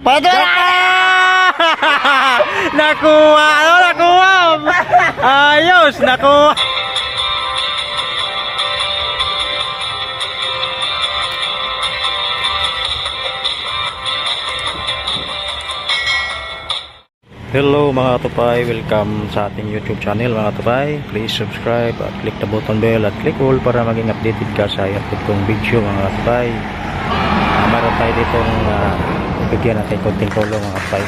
Pwede na! Nakuha! Ano nakuha? Ayos! Nakuha! Hello mga katupay, welcome sa ating YouTube channel mga katupay. Please subscribe at click the button bell at click all para maging updated ka sa i-upload kong video mga katupay. Meron tayo ditong bigyan natin konting tulong mga katupay.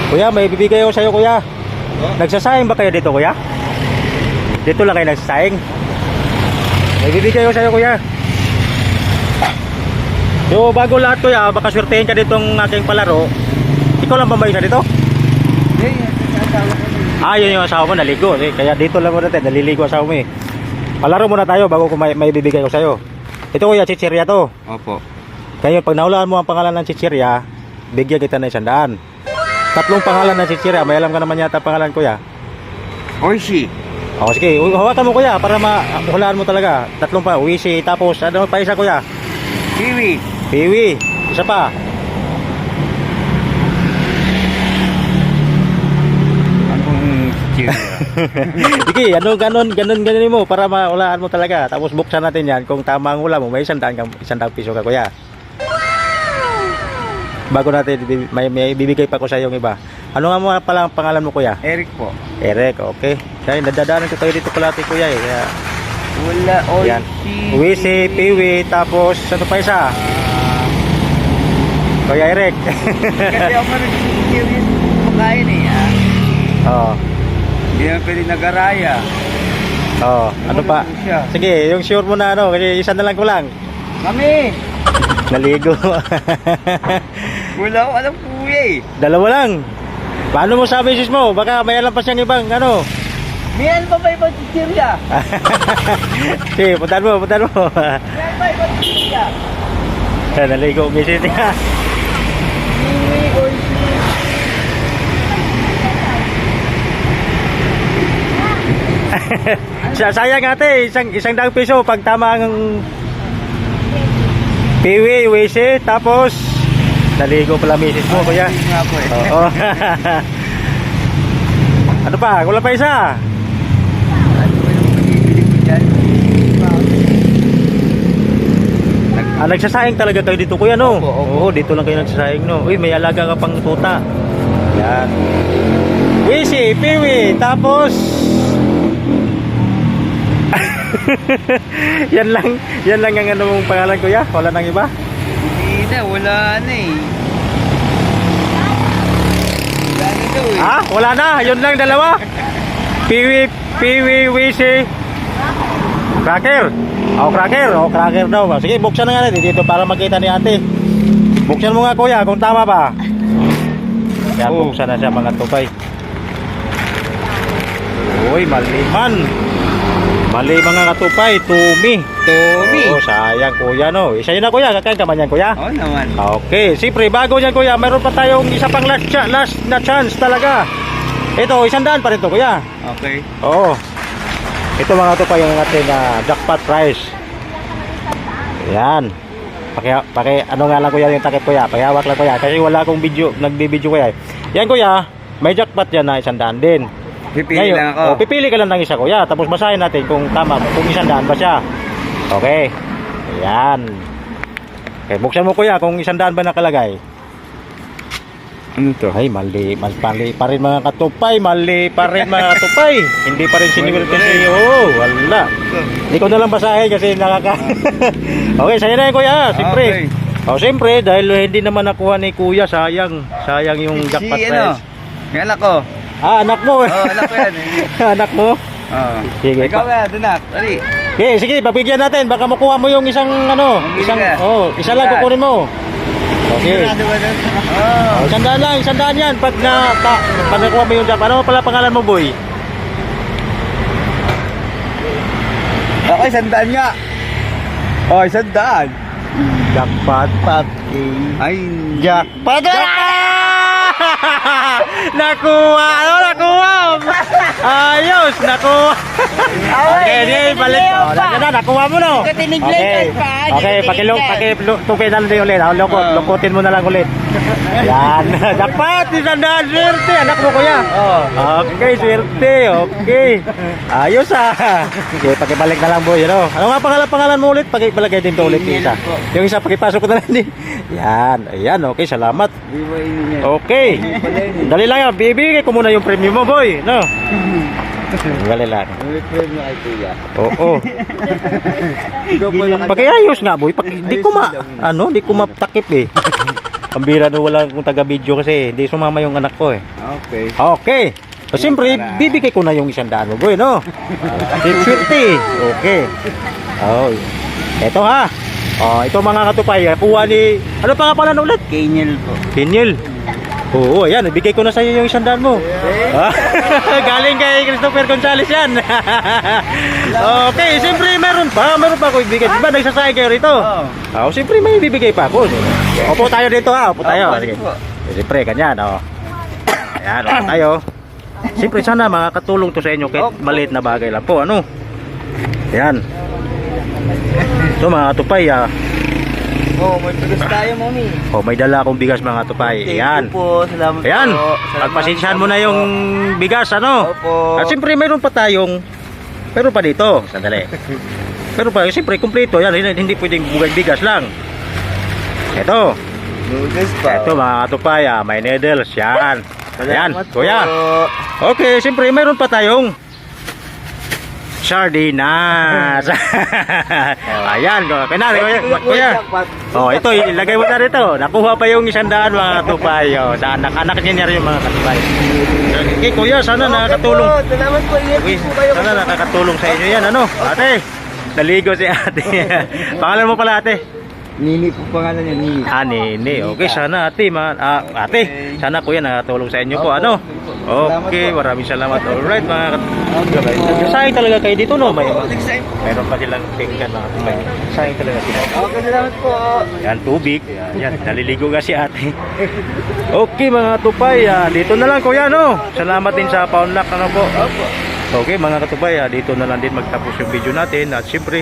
Kuya, may bibigay ako sa'yo kuya. Nagsasayang ba kayo dito kuya? Dito lang kayo nagsasayang? May bibigay ako sa'yo kuya. So bago lahat kuya, baka swertehin ka ditong aking palaro. Ikaw lang ba may isa dito? Yun yung asawa mo, naligo kaya dito lang muna tayo, naliligo asawa mo eh. Palaro muna tayo bago ko may bibigay ko sa'yo. Ito kuya, chichirya to. Opo. Kaya pag nahulaan mo ang pangalan ng chichirya, bigyan kita ng 100. Tatlong pangalan ng chichirya, may alam ka naman yata pangalan kuya. Oishi. O sige, hawakan mo kuya para mahulaan mo talaga. Tatlong pa, Uishi, tapos ano pa isa kuya? Kiwi. Piwi, isa pa. Anong chichirya? Sige, ganun mo para mahulaan mo talaga. Tapos buksan natin yan, kung tama ang hula mo, may 100 piso ka kuya. Bago natin, may bibigay pa ko sa yung iba. Ano nga mo pala ang pangalan mo kuya? Eric po. Eric, okay. Kaya nadadaanan ko tayo dito palati kuya eh. Kaya, Wala. yan. Oishi. Uwisi, Piwi, tapos ano pa isa? Kuya Eric. Kasi ako nag-chichirya makain eh. Oo. Hindi naman pwede nag-araya. Oo. Ano pa? Siya. Sige, yung sure mo na ano, kasi isa na lang ko lang. Kami. Naligo. Wala ko alam kuya eh. Dalawa lang. Paano mo sabi sis mo? Baka may alam pa siyang ibang ano. May ano pa ba ibang chichirya? Sige, puntan mo. May ano pa ibang chichirya? Naligo, visit ka. Kiwi, oishi. Sayang ate, isang daang piso pag tama ang Piwi, Uwisi, tapos naligo pala misis mo kuya. Nga po eh. Oo. Ano pa? Wala pa isa. Ano ba yung pag-ibili ko dyan? Nagsasaing talaga kayo dito kuya no? Opo, opo. Oo, dito lang kayo nagsasaing no. Uy, may alaga ka pang tuta. Yan. Wisi, Piwi, tapos yan lang ang ano mong pangalan kuya? Wala nang iba? Hindi na, wala na eh. Wala na daw eh. Ha? Wala na, yun lang dalawa. Piwi, Wisi, Cracker. Cracker daw. Sige, buksan na nga natin dito para makita ni ate. Buksan mo nga kuya kung tama ba. Yan, buksan na siya mga tupay. Uy, mali mga katupay, Tumi. Oo, sayang kuya no. Isa yun na kuya, kakain ka man yan kuya. Oo naman. Okay, siyempre bago yan kuya, mayroon pa tayong isa pang last na chance talaga. Ito, 100 pa rin to kuya. Okay. Oo. Ito mga katupay yung ating jackpot prize. Yan. Ano nga lang kuya yung takip kuya, pakihawak lang kuya. Kasi wala akong video, nagbibideo kuya. Yan kuya, may jackpot yan na 100 din. Pipili lang ako. Pipili ka lang ng isa kuya. Tapos basahin natin kung tama, kung 100 ba siya. Okay. Ayan. Okay, buksan mo kuya kung 100 ba nakalagay. Ano to? Ay, mali pa rin mga katupay. Mali pa rin mga katupay. Hindi pa rin siniwerte sa iyo. Oh, wala. Hindi ko na lang basahin kasi nakaka... Okay, sa'yo na yun kuya. Siyempre. Okay. Siyempre, dahil hindi naman nakuha ni kuya, sayang yung jackpot Si prize. may anak ko. Anak mo. Anak ko yan eh. Anak mo. Oo. Sige. Ikaw yan, anak. Dali. Sige, babigyan natin. Baka makuha mo yung isang isa lang kukunin mo. Okay. Sigurado ba doon? Oo. Isandaan yan. Pag nakuha mo yung jackpot. Ano pala pangalan mo, boy? Okay, 100 nga. Oh, 100. Jackpot. Ay, Jackpot! Nakuha! Ano nakuha? Ayos! Nakuha! Okay, di balik. Oh, nakuha mo no? Okay. Okay, pakitupin na lang ulit. Lukutin mo na lang ulit. Yan. Jackpot! Isandaan swerte. Anak mo kuya. Okay, swerte. Okay. Ayos ah. Okay, pakibalik na lang boy. Ano nga pangalan mo ulit? Pakipalagay din to ulit yung isa. Yung isa pakipasok ko na lang din. Yan. Ayan. Okay, salamat. Okay. Dali lang yan. Bibigay ko muna yung premium mo, boy. No? Dali lang. May mo kay kuya. Oo. Pakiayos nga, boy. Di ko matakip eh. Ang bira no, wala akong taga-video kasi hindi sumama yung anak ko eh. Okay. Okay. So, siyempre, bibigay ko na yung 100 mo, boy, no? Swerte. Okay. Oh. Ito ha. Oh, ito mga katupay. Kuha ni... Ano pa nga pala na ulit? Kenyel po. Kenyel. Oo, ayan. Ibigay ko na sa iyo yung 100 mo. Galing kay Christopher Gonzales yan. Okay, siyempre meron pa ako ibigay. Diba nagsasayang kayo rito? Oo. Siyempre may ibibigay pa ako. Upo tayo dito ha. Upo tayo. Sige. Siyempre, ganyan. Ayan, upo tayo. Siyempre sana makakatulong to sa inyo kahit maliit na bagay lang po. Ano? Ayan. So mga katupay, May tulos tayo, mami. may dala akong bigas mga katupay. Ayan. Thank you po. Salamat Ayan, po. pagpasensyahan mo na yung bigas, ano? Opo. At siyempre, meron pa dito. Sandali. Meron pa, siyempre, kumpleto. Yan, hindi pwedeng bigas lang. Ito. Noodles pa. Ito mga katupay, may needles. Yan. Ayan, Salamat kuya. po. Okay, siyempre, meron pa tayong sardinas. Ayan, kuya. Ito, ilagay mo na rito. Nakuha pa yung 100 mga katupay. Sa anak niya yung mga katupay. Okay, kuya, sana nakakatulong. Salamat po. Ingat Okay, po kayo. sana nakakatulong sa inyo yan. Ano? Ate, naligo si ate. Pangalan mo pala ate? Nini po pangalan niya, Nini. Nini. Okay, sana ate, ate, sana kuya nakatulong sa inyo po. Ano? Okay, maraming salamat. Alright, mga katupay. Sayang talaga kayo dito, no? Mayroon pa silang tingkan, mga katupay. Sayang talaga sila. Okay, salamat po. Yan, tubig. Yan, naliligo nga si ate. Okay, mga katupay. Dito na lang, kuya, no? Salamat din sa Paunlak, ano po? Okay, mga katupay, dito na lang din magtapos yung video natin. At siyempre,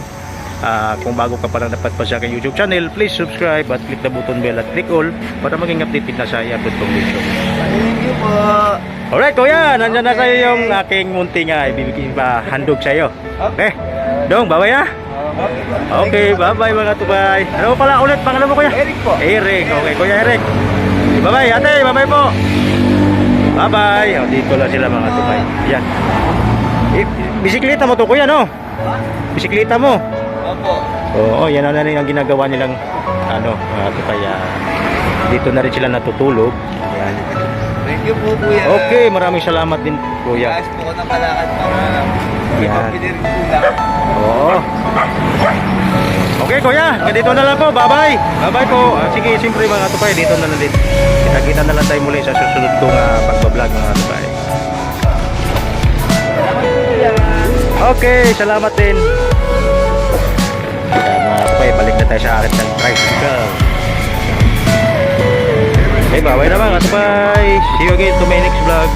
kung bago ka pa lang napadpa sa aking YouTube channel, please subscribe at click the button bell at click all para maging updated na sa i-upload kong video. Thank you po. Alright, kuya, nandyan na sa'yo yung aking munting ibibigay pa handog sa'yo. Okay, dong, bye-bye ha. Okay, bye-bye mga katupay. Ano pala ulit, pangalan mo kuya? Eric po. Eric, okay, kuya Eric. Bye-bye, ate, bye-bye po. Bye-bye. Dito lang sila mga katupay. Yan. Bisikleta mo to kuya, no? Bisikleta mo. Opo. Oo, yan na ang ginagawa nilang mga katupay. Dito na rin sila natutulog. Yan. Thank you po, kuya. Okay, maraming salamat din kuya. Guys po ko ng kalakad para may Yan. pambili rin po lang. Oo. Okay kuya, dito na lang po. Bye-bye. Bye-bye po. Sige, siyempre mga katupay, dito na lang din. Kita-kita na lang tayo muli sa susunod kong pagbablog mga katupay. Okay, salamat din. Mga katupay, balik na tayo sa akin ng tricycle. Okay, bye-bye na mga katupay. See you again to my next vlog.